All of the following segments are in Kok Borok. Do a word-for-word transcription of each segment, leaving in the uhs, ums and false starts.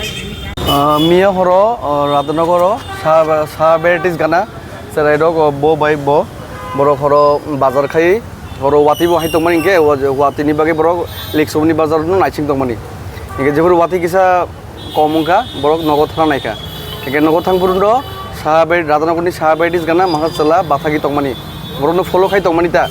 Ah, miya horo, ah, Radhanagoro, sa, sa varieties gana, cherai rok, oh, bo bai bo, borok horo bazar khai, horo wati bo hai tongmani hinkhe, wa-, wati ni bagwi borok Liksoboni bazar no naising tongmani. Hinkhe jephuru wati kisa kom wngkha, borok nogo thang naikha. Hinkhe nogo thang phuru no sa bai, Radhanagorni sa varieties gana, masa chwla bathagi tongmani. Borokno follow khai tongmani ta.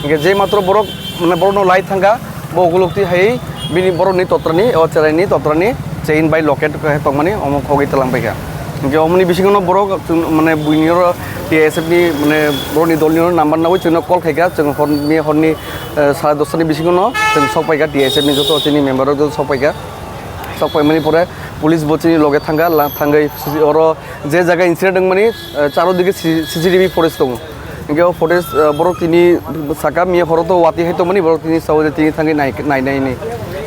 Hinkhe je matro borok, mane, borokno lai thangkha, bo ukulukti hai bini borokni totrani, o cheraini totrani chain bai locket khai tongmani, omo khogwi tlang paikha. Hinkhe omoni bisingo borok chwng, mane, buini oro T I S F ni, mane, borokni dolni oro number nawi chwngno call khaikha, chwng horni, horni, eh, sare dosta ni bisingo chwng sok paikha, T I S F ni joto chini member rok joto sok paikha. Sok paimani pore police bo chini loge thangkha, la-, thangwi oro je jaga incident wngmani, eh, charo dige C-, C C T V footage tongo. Hinkhe o footage, eh, borok tini saka miya horo to wati hai tongmani, borok tini sao je tini thangwi nai, nai, nai, nai.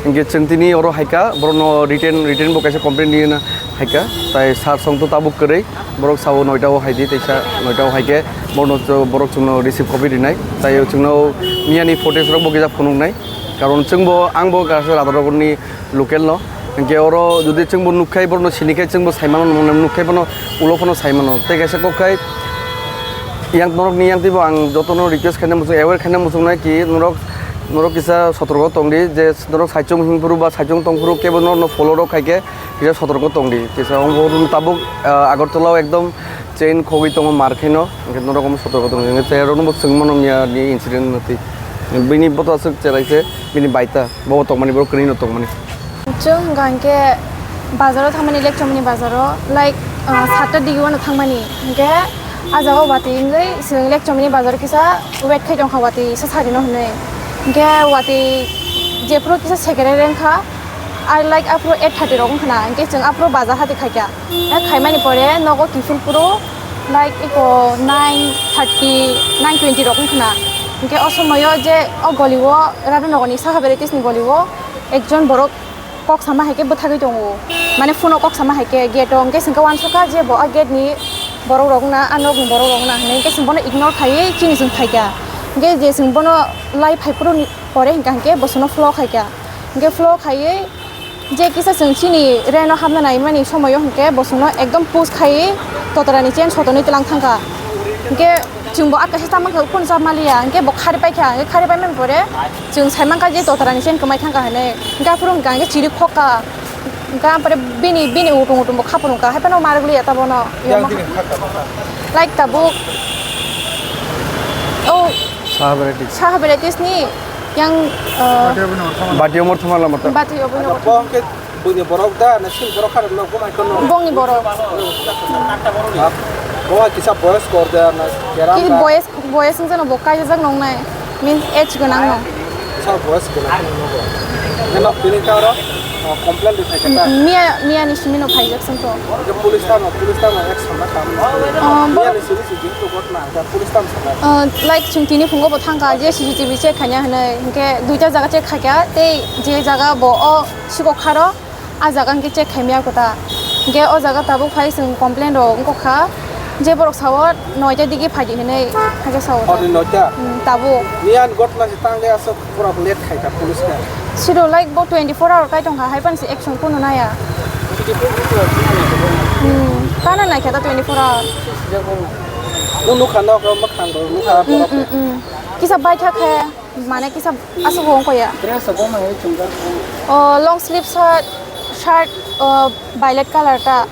Hinkhe chwng tini oro haikha, borokno written, written bo kaisa complaint rina haikha. Tai sir song to tabuk kwrwi, borok sao noita o haidi, teisa noita o haikhe, borokno cho-, borok chwngno receive copy rinai. Tai chwngno miyani footage rok bo kisa phunuknai. Karon chwngbo, angbo kaisa Radhanagorni local no. Hinkhe oro jodi chwngbo nukkhai, borokno sinikhai, chwngbo saimano, nukkhai bono ulo phano saimano. Tei kaisa kokkhai, yang norokni yang twibo ang jotono request khaina muchung, aware khaina muchungnai ki norok, norok kisa sotorko tongdi, je norok saichung himphuru ba saichung tongphuru kebo norokno follow rok khaikhe kisa sotorko tongdi. Kisa ongbo tabuk, ah, Agartala o ekdom chain khogwi tongo mar khaino, hinkhe norok omo sotorko tongo, hinkhe cherairokno bo chwngmano miya ni incident no twi. Bini boto aswk cherai se, bini baita, bo tongmani, borok kwrwino tongmani. Chwng hwnkha hinkhe bazaro thangmani, Lekchomani bazaro, like, ah, satta digi uano thangmani. Hinkhe ah jaga o watwi wngwi chwng Lekchomani bazaro kisa wait khai tongkha, watwi sa sarino hwnwi. Hinkhe watwi jephuru kisa second rengkha, ar like aphuru eight thirty rok wngkhana, hinkhe chwng aphuru bazar hati khaikha. Khaimani pore nogo kiphilphuru, like, iko nine thirty, nine twenty rok wngkhana. Hinkhe o somoyo je o golio, Radhanagorni Saha Varieties ni golio ekjon borok kok sama hai khe bwthagwi tongo. Mane phone o kok sama hai khe gate o, hinkhe chwngkhe uansukha je bo a gate ni borok rok wngna, a nok ni borok rok wngna hinwi, hinkhe chwng bono ignore khaiwi chini chwng phaikha. Hinkhe je chwng bono lai phaiphuru ni pore hinkha hinkhe bo chwngno flow khaikha. Hinkhe flow khaiwi je kisa chwng chini reno hapna naimani somoyo hinkhe bo chwngno ekdom push khaiwi totorani chain sotonwi tlang thangkha. Hinkhe chwngbo a kaisa tamo khe phone chap maliya, hinkhe bo khari paikha, hinkhe khari paimani pore chwng saimankha je totorani chain kwmai thangkha hinwi. Hinkhe aphuru hinkha hinkhe chiri khokha, hinkhe ampore bini, bini utung utung bo khapung wngkha, haiphano marwk liya ta bono. Yang tini khakha bokha. Like tabuk. Oh. Saha Varieties. Saha Varieties ni yang, uh, Bati Omor Thama Lama ta. Bati Omor Thama Lama ta. Bo hwnkhe buini borok da, na sil borok kha rok no, bo hai kono. Bongni borok. Bo hai kisa boyos kor da, na keram da. Ki boyos, boyos wng jano bo kaijak nong nai. Means age gwnang no. Sa boyos gwnang no bo. Eno tini ta oro, uh, complain di thai kata. Miya, miya ni simi no phaijak song to. Police ta no, police ta no action na kam. Um, bo- Miya ni simi si jing to got na, ta police ta no sana. Uh, like chwng tini phungo bo thangkha je C C T V check khaina hinwi, hinkhe duita jaga check khaikha, tei je jaga bo o sikok kharo, a jaga hinkhe check khaimaya kota. Hinkhe o jaga tabuk phai chwng complain rok wngkha, je borok sao noita digi phaidi hinwi, haikhe sao. Hor ni noita? Hmm, tabuk. Miyan gotna se tang le aswk borok late khaikha police khe. Siro like bo twenty four hour kai tongkha, hai pan se action kuno naya. Hmm, kana naikha ta twenty four hour. Nung nukha nok, mwkhang rok nukha. Hmm, borok. Hmm, hmm. Kisa baitha khe, mane kisa aswk wng koya. Dress rok bo manwi chumjak. Oh, long sleeve shirt, shirt, oh, violet color ta.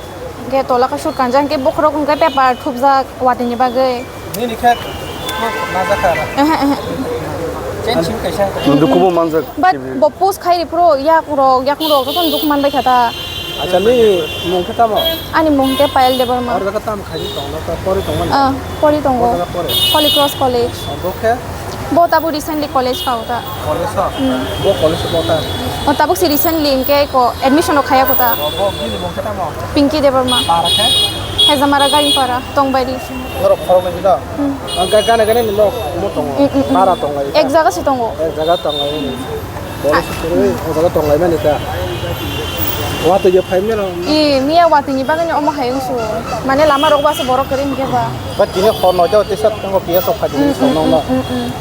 Ge tola ka suit kanjak, ge bokhorok hwnkhe paper thupjak watini bagwi. Nini khe najakha. Ehe, ehe. Chen sim kaisa. Dukubo manjak. But bo post khai ripro yak rok, yakung rok jotono duk man bai kha ta. Acha, nini mung khe tamo? Ani mung khe Payal Debbarma. Oro jaga tamo khaidi tongno, ta pori tongmani? Ah, pori tongo. Bo jaga pore? Holy Cross College. Ah, bo khe? Bo tabuk recently college ka uta. College o? Hmm. Bo college o bo ta? O tabuk si recently hinkhe ko admission rok khaya ko ta. Bo, bo bini mung khe tamo? Pinky Debbarma. Para khe? Hezamara Garingpara, Tongbairi. Norok khorok ni da? Hmm. Ang ga-, gana gana ni nok mo tongo. Hmm, hmm, hmm. Para tongo. Ek jaga si tongo. Ek jaga tongo. Police kwrwi o jaga tong laimani ta. Watwi je phaimani rok. E, miya watwi ni bagwi ni omo hai wngsu. Mane lama rok baso borok kwrwi hinkhe ba. Ba tini hor noito tisa tongo P S o phaidi. Mm, mm, song nong no. Mm, mm, mm.